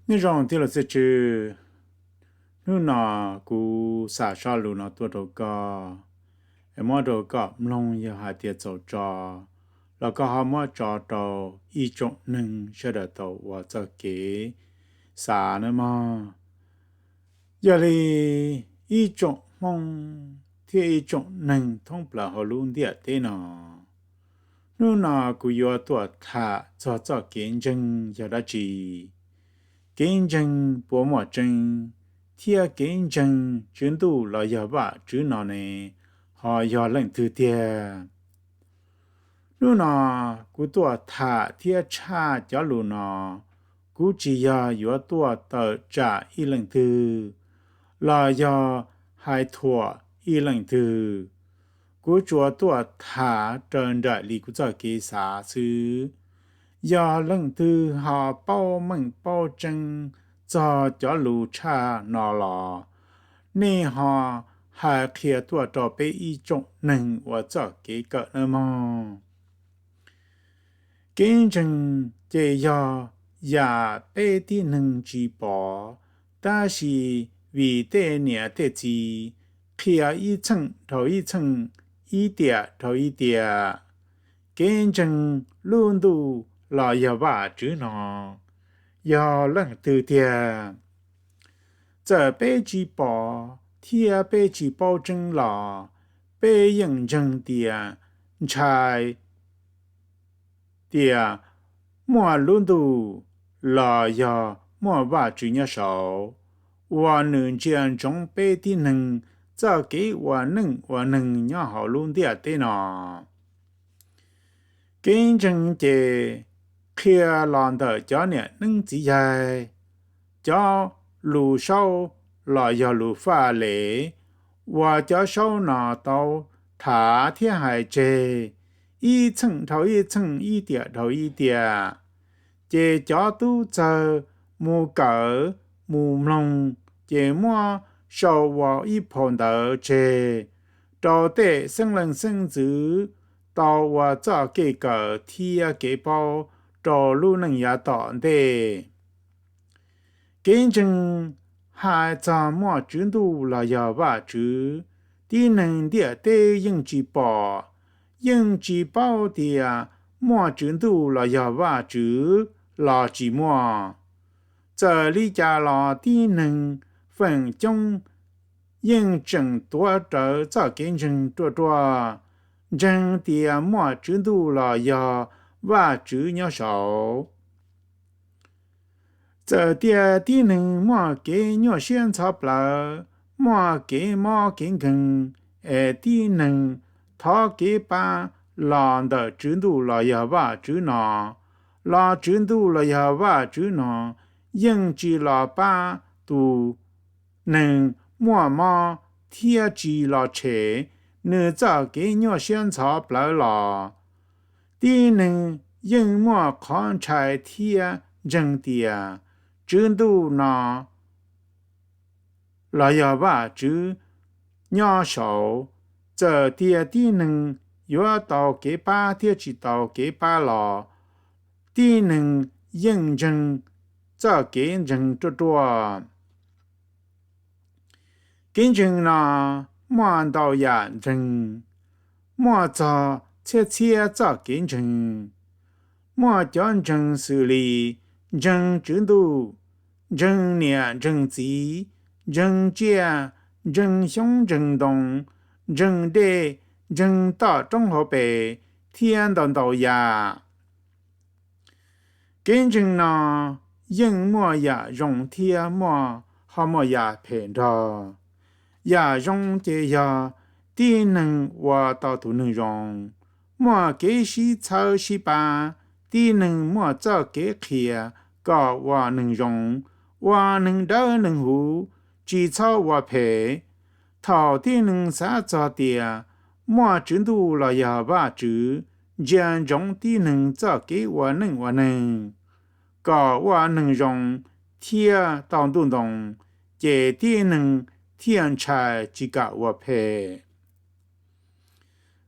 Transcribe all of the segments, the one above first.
Nyob zoo tij laug Txiaj Tswv, hnub no kuv xa zaj lus no tuaj rau koj, es muab rau koj mloog yog hais tias txaus tso, los koj ho muab tso rau ib tsoom neeg sawv daws tau ua txoj kev xav nawb mog. Yog li ib tsoom Hmoob thiab ib tsoom neeg thoob plaws hauv lub ntiaj teb no, hnub no kuv yuav tuaj tham txog txoj kev ntseeg yog dab tsi, kev ntseeg puas muaj tseeb, thiab kev ntseeg Tswv Ntuj los yog Vajtswv no ne ho yog leej twg tiag. Hnub no kuv tuaj tham thiab tshaj cov lus no, kuv tsis yog yuav tuaj tawm tsam ib leej twg los yog hais thuam ib leej twg. Kuv tsuas tuaj tham raws nraim li kuv txoj kev xav xwb. Yog leej twg ho paub meej paub tseeb txog cov lus tshaj no los nej ho hais qhia tuaj rau peb ib tsoom neeg ua txoj kev kawm nawb mog. Kev ntseeg ces yog yam peb tib neeg tsis pom, tab sis vim tej niam tej txiv qhia ib txheej dhau ib txheej, ib tiam dhau ib tiam. Kev ntseeg lub ntuj los yog Vajtswv no yog leej twg tiag? Txawm peb tsis pom thiab peb tsis paub tseeb los peb yeej ntseeg tias, ntshai tias muaj lub ntuj los yog muaj Vajtswv nyob saud, uas nws ntsia ntsoov peb tib neeg txoj kev ua neej ua neeg nyob hauv lub ntiaj teb no. Kev ntseeg ces qhia los ntawm cov niam neeb txiv yaig, cov lus saub los yog lus faj les, uas cov saub no tau thav thiab hais tseg ib txheej dhau ib txheej, ib tiam dhau ib tiam. Ces cov tub txawg mus kawm mus mloog, ces muab sau ua ib phau ntawv tseg rau tej xeeb leej xeeb ntxwv tau ua txoj kev kawm thiab kev paub rau lub neej yav tom ntej. Kev ntseeg hais txog muaj Tswv Ntuj los yog Vajtswv, tib neeg ntiaj teb yeej tsis pom, yeej tsis paub tias muaj Tswv Ntuj los yog Vajtswv los tsis muaj. Txawm li cas los tib neeg feem coob yeej tseem tuav rawv txoj kev ntseeg ruaj ruaj, ntseeg tias muaj Tswv Ntuj los yog Vajtswv nyob saud. Txawm tias tib neeg muaj kev nyuaj siab ntxhov plawv, muaj kev mob kev nkeeg, es tib neeg thov kev pab los ntawm Tswv Ntuj los yog Vajtswv no, los Tswv Ntuj los yog Vajtswv no yeej tsis los pab tus neeg muaj mob thiab tsis los tshem nws txoj kev nyuaj siab ntxhov plawv los, tib neeg yeej muaj qhov ntshai thiab ntseeg tias Tswv Ntuj no los yog Vajtswv nyob saud. Txawm tias tib neeg yuav tau kev pab thiab tsis tau kev pab los, tib neeg yeej ntseeg txoj kev ntseeg ruaj ruaj. Kev ntseeg no muaj ntau yam ntseeg, muaj txog txhiab txhiab txoj kev ntseeg. Muaj cov ntseeg xws li ntseeg Tswv Ntuj, ntseeg niam ntseeg txiv, ntseeg tsiaj, ntseeg xyoob ntseeg ntoo, ntseeg dej, ntseeg toj roob hauv pes, thiab ntau ntau yam. Kev ntseeg no yeej muaj yam zoo thiab muaj, ho muaj yam phem nrog. Yam zoo ces yog tib neeg ua tau tus neeg zoo, muaj kev sib txhawb sib pab, tib neeg muaj txoj kev qhia kom ua neeg zoo, ua neeg dawb neeg huv, tsis txhob ua phem. Thaum tib neeg xav txog tias muaj Tswv Ntuj los yog Vajtswv ntsia ntsoov tib neeg txoj kev ua neej ua neeg kom ua neeg zoo thiab tau ntuj ntoo, ces tib neeg thiaj ntshai tsis kam ua phem.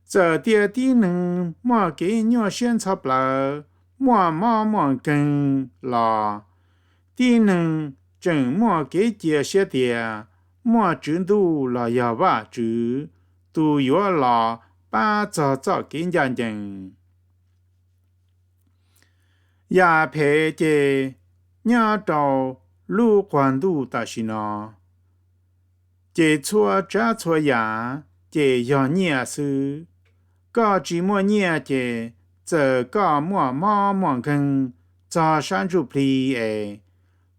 Txawm tias tib neeg muaj kev nyuaj siab ntxhov plawv, muaj mob muaj nkeeg los, Tib neeg tseem muaj kev cia siab tias muaj Tswv Ntuj los yog Vajtswv tus yuav los pab txog txoj kev ncaj ncees. Yam phem ces nyob rau lub quas ntuj tam sim no, ces txhua tsav txhua yam ces yog nyiaj xwb. Koj tsis muaj nyiaj ces txawm koj muaj mob muaj nkeeg txog sab ntsuj plig es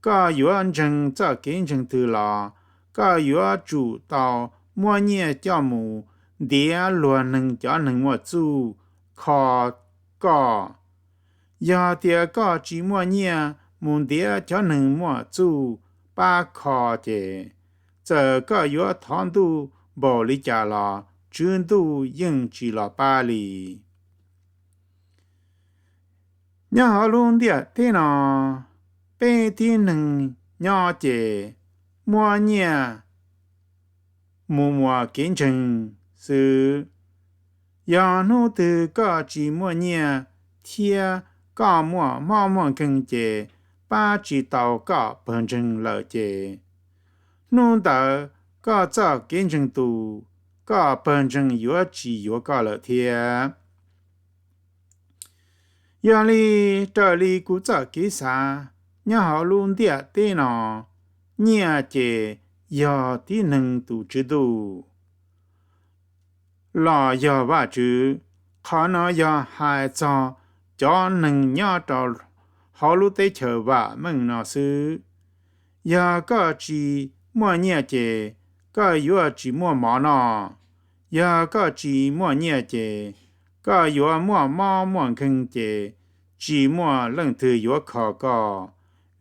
koj yuav ntseeg txoj kev ntseeg twg los koj yuav tsum tau muab nyiaj coj mus ntiav luag neeg cov neeg muaj txuj kho koj. Yog tias koj tsis muaj nyiaj mus ntiav cov neeg muaj txuj pab kho ces txawm koj yuav thov Ntuj npaum li cas los Tswv Ntuj yeej tsis los pab li. Nyob hauv lub ntiaj teb no, peb tib neeg nyob ces muab nyiaj mus muas kev ntseeg xwb. Yog hnub twg koj tsis muaj nyiaj thiab koj muaj mob muaj nkeeg ces pab tsis tau koj pawg ntseeg lawm ces hnub ntawd koj txoj kev ntseeg tus, koj pawg ntseeg yuav tsis yuav koj lawm thiab. Yog li, raws li kuv txoj kev xav, nyob hauv lub ntiaj teb no, nyiaj ces yog tib neeg tus Tswv Ntuj los yog Vajtswv. Qhov no yog hais txog cov neeg nyob rau hauv lub teb chaws vam meej no xwb. Yog koj tsis muaj nyiaj ces koj yuav tsis muaj mov noj. Yog koj tsis muaj nyiaj ces koj yuav muaj mob muaj nkeeg ces tsis muaj leej twg yuav kho koj,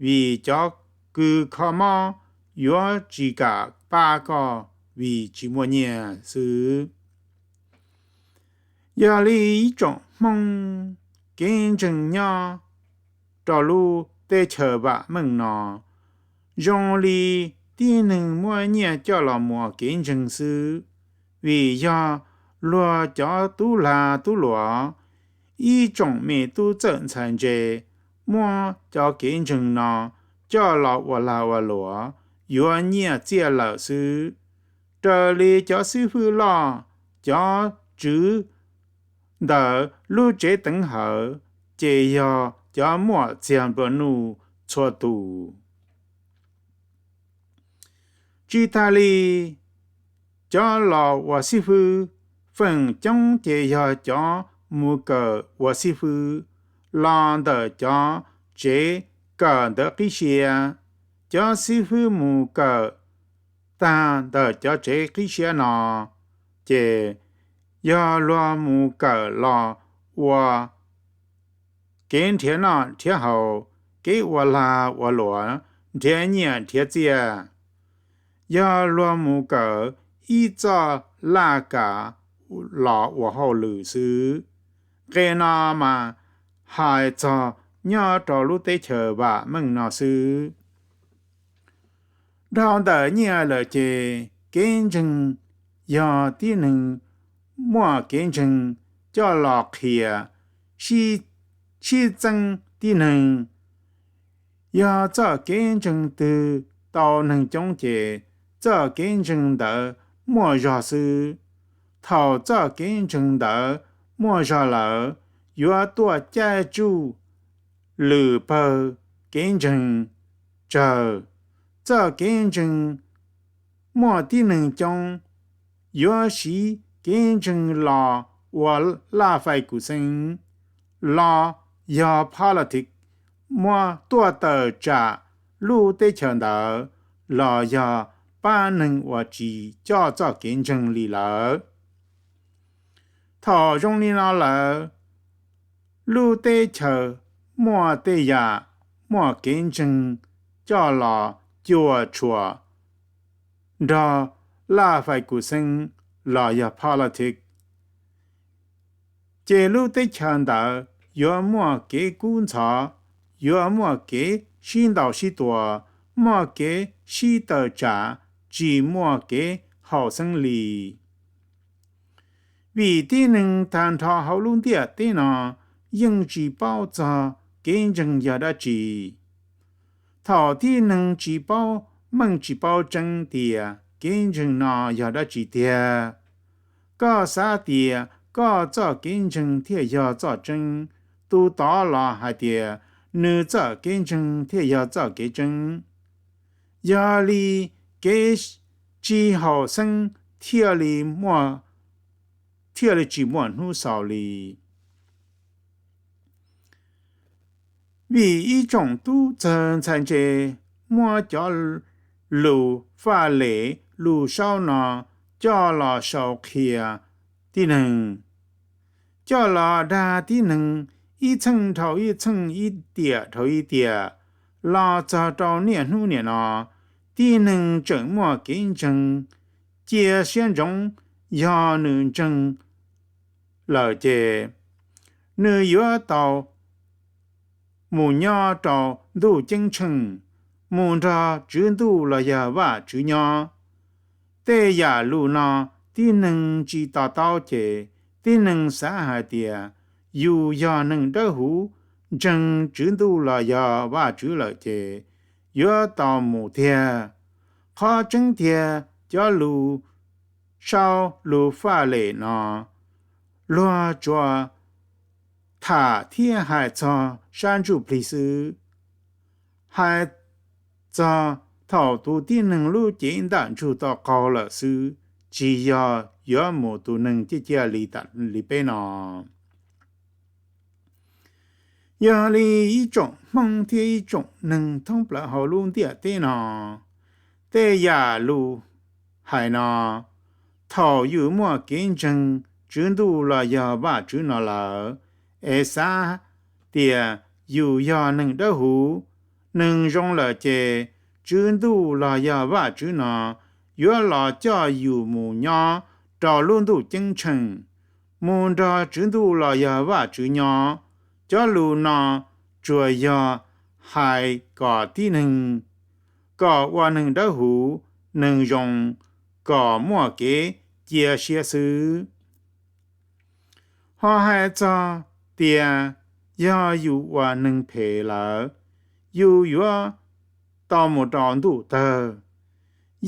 vim cov kws kho mob yuav tsis kam pab koj vim tsis muaj nyiaj xwb. Yog li ib tsoom Hmoob, kev ntseeg nyob rau lub teb chaws vam meej no zoo li tib neeg muab nyiaj coj los muas kev ntseeg xwb, vim yog luag cov tub lag tub luam, ib tsoom me tub txawj ntxhais ntse muab cov kev ntseeg no coj los ua lag ua luam, yuav nyiaj txiaj lawm xwb. Raws li cov xib fwb loj, cov tswv ntawm lub tsev teev hawm ces yog cov muaj txiag nplua nuj txhua tus. Tsis tas li, cov los ua xib fwb feem coob ces yog cov mus kawm ua xib fwb los ntawm cov tsev kawm ntawv qib siab. Cov xib fwb mus kawm tag ntawm cov tsev qib siab no ces yog luag mus kawm los ua kev nrhiav noj nrhiav haus, kev ua lag ua luam, nrhiav nyiaj nrhiav txiaj. Yog luag mus kawm ib txoj laj kam los ua hauj lwm xwb. Nqe no mas hais txog nyob rau lub teb chaws vam meej no xwb. Dhau ntawm nyiaj lawm ces kev ntseeg yog tib neeg muaj kev ntseeg coj los qhia sib txeeb tib neeg. Yog txoj kev ntseeg twg tau neeg coob ces txoj kev ntseeg ntawd muaj zog xwb. Thaum txoj kev ntseeg ntawd muaj zog lawm, yuav tuaj caij tsuj lwm pawg kev ntseeg tsawg. Txoj kev ntseeg muaj tib neeg coob yuav siv kev ntseeg los ua laj fais kuv xeeb, los yog politics, muaj tuaj tawm tsam lub teb chaws ntawd, los yog pab neeg uas tsis coj txoj kev ntseeg li lawm. Thaum zoo li no lawm, lub teb chaws muaj tej yam muaj kev ntseeg coj los cuam tshuam nrog laj fais kuv xeeb los yog politics, ces lub teb chaws ntawd yuav muaj kev kub ntxhov, yuav muaj kev sib ntaus sib tua, muaj kev sib tawm tsam, tsis muaj kev haum xeeb li. Vim tib neeg tag nrho hauv lub ntiaj teb no yeej tsis paub txog kev ntseeg yog dab tsi. Thaum tib neeg tsis paub meej tsis paub tseeb tias kev ntseeg no yog dab tsi tiag, koj xav tias koj txoj kev ntseeg thiaj yog txoj tseeb, tus tod los hais tias nws txoj kev ntseeg thiaj yog txoj kev tseeb. Yog li kev tsis haum xeeb thiaj li tsis muaj hnub xaus li. Vim ib tsoom tub txawg ntxhais ntse muab cov lus faj lem lus saub no coj los sau qhia tib neeg, coj los dag tib neeg ib txheej dhau ib txheej, ib tiam dhau ib tiam, los txog rau niaj hnub niam no, tib neeg tseem muaj kev ntseeg cia siab ntsoov yog nws ntseeg lawm ces nws yuav tau mus nyob rau ntuj ceeb tsheej, mus nrog Tswv Ntuj los yog Vajtswv nyob. Tej yam lus no tib neeg tsis to taub ces tib neeg xav hais tias yus yog neeg dawb huv, ntseeg Tswv Ntuj los yog Vajtswv lawm ces yuav tau mus tiag. Qhov tseeb tiag cov lus saub lus faj lem no luag tsuas tham thiab hais txog sab ntsuj plig xwb, hais txog thaum tus tib neeg lub cev ntaj ntsug tau qaug lawm xwb, tsis yog yuav mus tus neeg ciaj ciaj li peb no. Yog li ib tsoom Hmoob thiab ib tsoom neeg thoob plaws hauv lub ntiaj teb no, tej yam lus hais no, thaum yus muaj kev ntseeg Tswv Ntuj los yog Vajtswv no lawm, es xav tias yus yog neeg dawb huv, neeg zoo lawm ces Tswv Ntuj los yog Vajtswv no yuav los coj yus mus nyob rau lub ntuj ceeb tsheej, mus nrog Tswv Ntuj los yog Vajtswv nyob. Cov lus no tsuas yog hais kom tib neeg, kom ua neeg dawb huv, neeg zoo, kom muaj kev cia siab xwb. Ho hais txog tias yog yus ua neeg phem lawm, yus yuav tau mus rau ntuj tawg.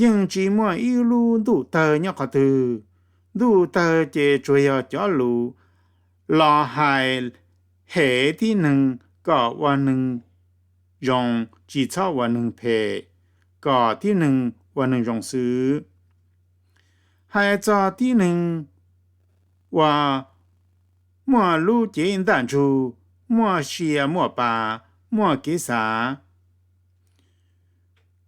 Yeej tsis muaj ib lub ntuj tawg nyob qhov twg. Ntuj tawg ces tsuas yog cov lus los hais hem tib neeg kom ua neeg zoo, tsis txhob ua neeg phem, kom tib neeg ua neeg zoo xwb. Hais txog tib neeg uas muaj lub cev ntaj ntsug, muaj sia muaj pa, muaj kev xav,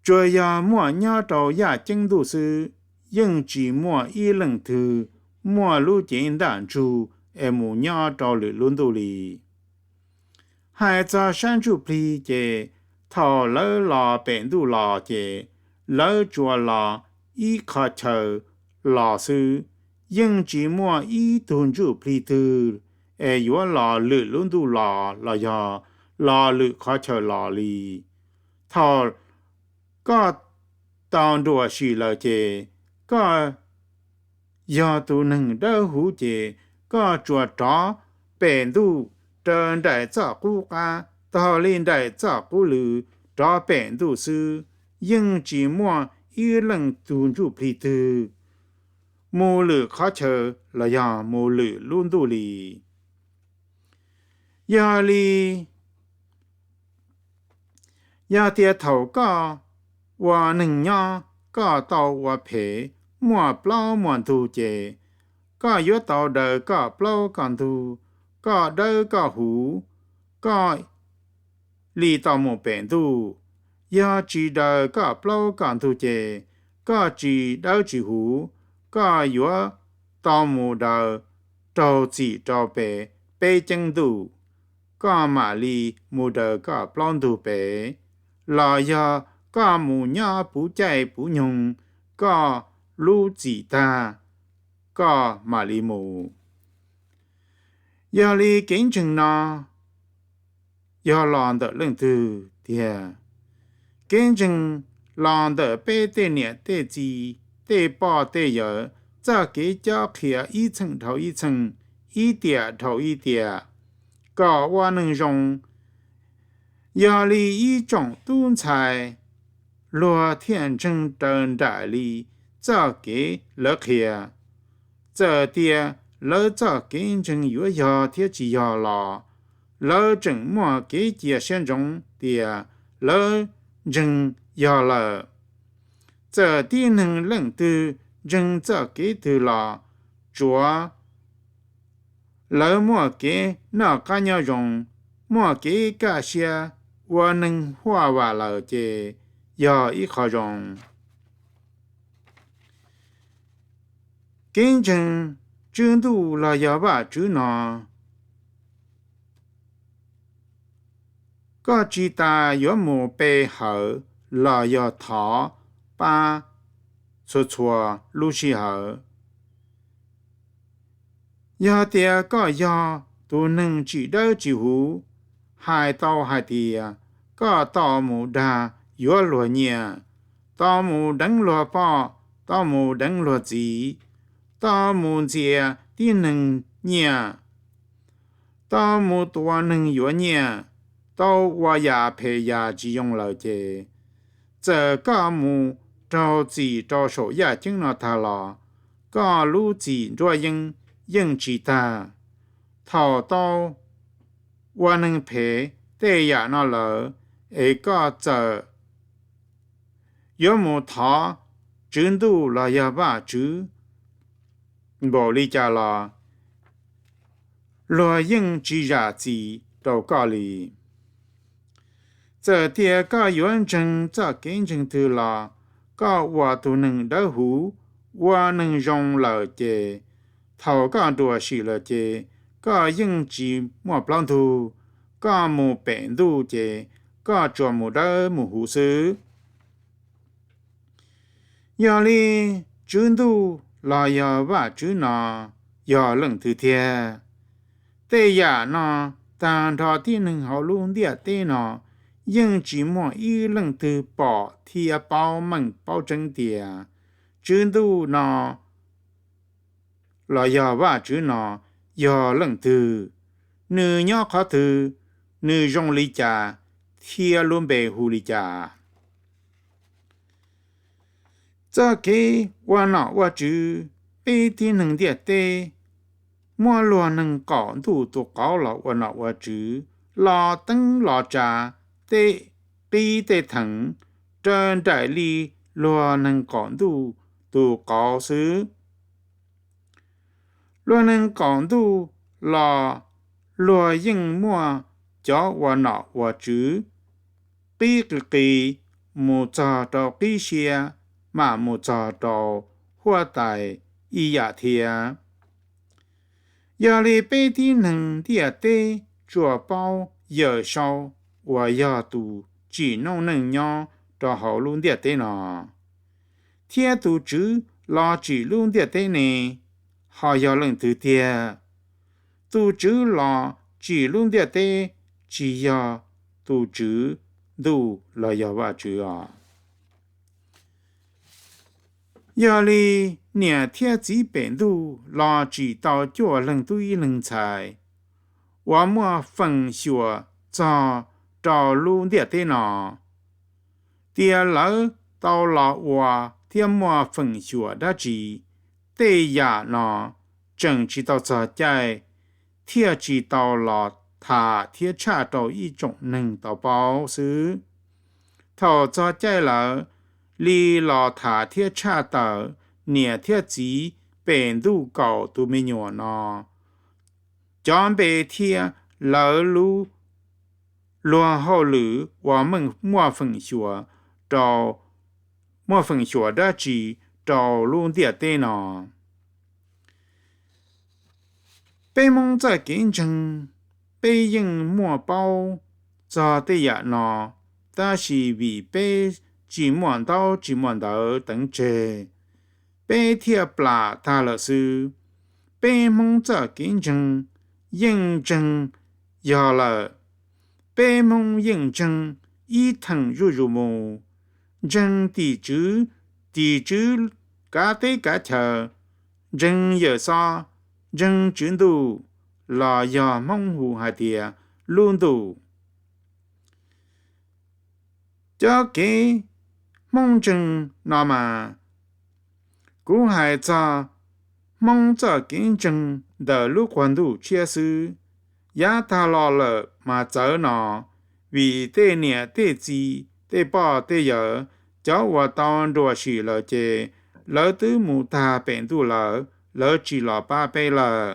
tsuas yog muaj nyob rau yaj ceeb ntuj xwb, yeej tsis muaj ib leej twg muaj lub cev ntaj ntsug es mus nyob rau lwm lub ntuj li. Hais txog sab ntsuj plig ces thaum lawv los pem ntuj los ces lawv tsuas los ib qhov chaw los xwb, yeej tsis muaj ib tug ntsuj plig twg es yuav los lwm lub ntuj los los yog los lwm qhov chaw los li. Thaum koj tau nruam sim lawm ces koj yog tus neeg dawb huv ces koj tsuas rov pem ntuj raws nraim txoj qub qab, taug li nraim txoj qub lw rov pem ntuj xwb, yeej tsis muaj ib leej tug ntsuj plig twg mus lwm qhov chaw los yog mus lwm lub ntuj li. Yog li, yog tias thaum koj ua neeg nyob koj tau ua phem, muaj plaub muaj ntug ces koj yuav tau daws koj plaub koj ntug, koj dawb koj huv, koj li tau mus pem ntuj. Yog tsis daws koj plaub koj ntug ces koj tsis dawb tsis huv, koj yuav tau mus daws raug txim rau pem peb ceeb ntuj, koj mam li mus daws koj plaub ntug pem, los yog koj mus nyob puv caij puv nyoog, koj lub txim tag koj mam li mus. Yog li kev ntseeg no yog los ntawm leej twg tiag? Kev ntseeg los ntawm peb tej niam tej txiv, tej poj tej yawm txoj kev cob qhia ib txheej dhau ib txheej, ib tiam dhau ib tiam, kom ua neeg zoo. Yog li ib tsoom tub ntxhais, luag thiaj ntseeg raws nraim li txoj kev lawv qhia. Txawm tias lawv txoj kev ntseeg yuav yog thiab tsis yog los, lawv tseem muaj kev cia siab ntsoov tias lawv ntseeg yog lawm. Txawm tib neeg leej twg ntseeg txoj kev twg los, tsuav lawv muaj kev noj qab nyob zoo, muaj kev kaj siab, ua neeg huaj vam lawm ces yog ib qho zoo. Kev ntseeg Tswv Ntuj los yog Vajtswv no, koj tsis tas yuav mus pe hawm los yog thov pab txhua txhua lub sij hawm. Yog tias koj yog tus neeg tsis dawb tsis huv, hais tau hais tias koj tau mus dag yuav luag nyiaj, tau mus deev luag poj, tau mus deev luag txiv, tau mus ntxias tib neeg nyiaj, tau mus tua neeg yuav nyiaj, tau ua yam phem yam tsis zoo lawm ces, txawm koj mus raug txim rau saum yaj ceeb no tag los, koj lub txim nruab yeeb yeej tsis tag. Thaum tau ua neeg phem tej yam no lawm, es koj txawm yuav mus thov Tswv Ntuj los yog Vajtswv npaum li cas los, luag yeej tsis zam txim rau koj li. Txawm tias koj yuav ntseeg txoj kev ntseeg twg los, koj ua tus neeg dawb huv, ua neeg zoo lawm ces, thaum koj nruam sim lawm ces, koj yeej tsis muaj plaub ntug. Koj mus pem ntuj ces, koj tsuas mus dawb mus huv xwb. Yog li, Tswv Ntuj los yog Vajtswv no yog leej twg tiag? Tej yam no, tag nrho tib neeg hauv lub ntiaj teb no, yeej tsis muaj ib leej twg pom thiab paub meej paub tseeb tias Tswv Ntuj no los yog Vajtswv no yog leej twg, nws nyob qhov twg, nws zoo li cas, thiab lub npe hu li cas. Txoj kev ua nom ua tswv, peb tib neeg ntiaj teb muab luag neeg qaum ntuj tus qauv los ua nom ua tswv, los teeb los tsav, tej qib tej theev, raws nraim li luag neeg qaum ntuj tus qauv xwb. Luag neeg qaum ntuj los luag yeej muaj cov ua nom ua tswv, qib qis qis mus txog rau qib sia, mam mus txog rau huab tais ib yam thiab. Yog li peb tib neeg ntiaj teb tsuas paub Yawm Saub uas yog tus tsim noob neej nyob rau hauv lub ntiaj teb no, thiab tus tswv los tsim lub ntiaj teb ne, ho yog leej twg tiag? Tus tswv los tsim lub ntiaj teb tsis yog tus Tswv Ntuj los yog Vajtswv os. Yog li, niam thiab txiv pem ntuj los tsim tau cuaj leeg tub ib leeg ntxhais uas muaj feem xyuam txog rau lub ntiaj teb no, tias lawv tau los ua thiab muaj feem xyuam dab tsi. Tej yam no tseem tsis tau txog caij, thiaj tsis tau los tham thiab tshaj rau ib tsoom neeg tau paub xwb. Thaum txog caij lawm, li los tham thiab tshaj tawm niam thiab txiv pem ntuj kaum tus me nyuam no, cov npe thiab lawv lub luag hauj lwm uas muaj feem xyuam rau, muaj feem xyuam dab tsi rau lub ntiaj teb no. Peb Hmoob txoj kev ntseeg, peb yeej muaj paub txog tej yam no, tab sis vim peb tsis muaj ntaub tsis muaj ntawv teev tseg, peb thiaj plam tag lawm xwb. Peb Hmoob txoj kev ntseeg yeej ntseeg yog lawm. Peb Hmoob yeej ntseeg ib theem zuj zus mus, ntseeg tim tswv, tim tswv kav teb kav chaw, ntseeg Yawm Saub, ntseeg Tswv Ntuj, los yog Hmoob hu hais tias lub ntuj. Cov kev Hmoob ntseeg no mas, kuv hais txog Hmoob txoj kev ntseeg ntawm lub qub ntuj tshiab xwb. Yav tag los lawm mas txawv no, vim tej niam tej txiv, tej poj tej yawm, cov uas tau nruam sim lawm ces lawv twb mus tag pem ntuj lawm, lawv tsis los pab peb lawm.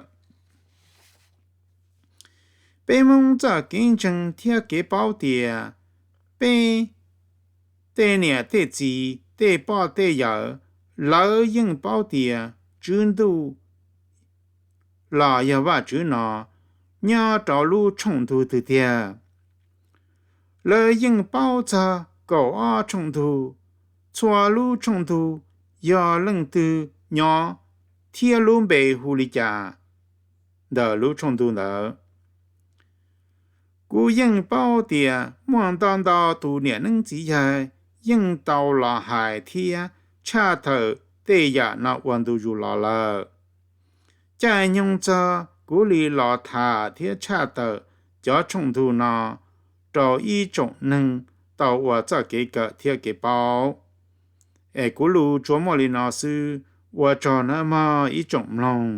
Peb Hmoob txoj kev ntseeg thiab kev paub tias peb tej niam tej txiv, tej poj tej yawm, lawv yeej paub tias Tswv Ntuj los yog Vajtswv no nyob rau lub tshooj ntug twg tiag. Lawv yeej paub txog kaum ob tshooj ntug, txhua lub tshooj ntug yog leej twg nyob thiab lub npe hu li cas ntawm lub tshooj ntug ntawd. Kuv yeej paub tias muaj ntau ntau tus niam neeb txiv yaig yeej tau los hais thiab tshaj tawm tej yam no ua ntu zus los lawm. Caij nyoog txog kuv li los tham thiab tshaj tawm cov tshooj ntug no rau ib tsoom neeg tau ua txoj kev kawm thiab kev paub. Es kuv lus tsuas muaj li no xwb, ua tsaug nawb mog ib tsoom mloog.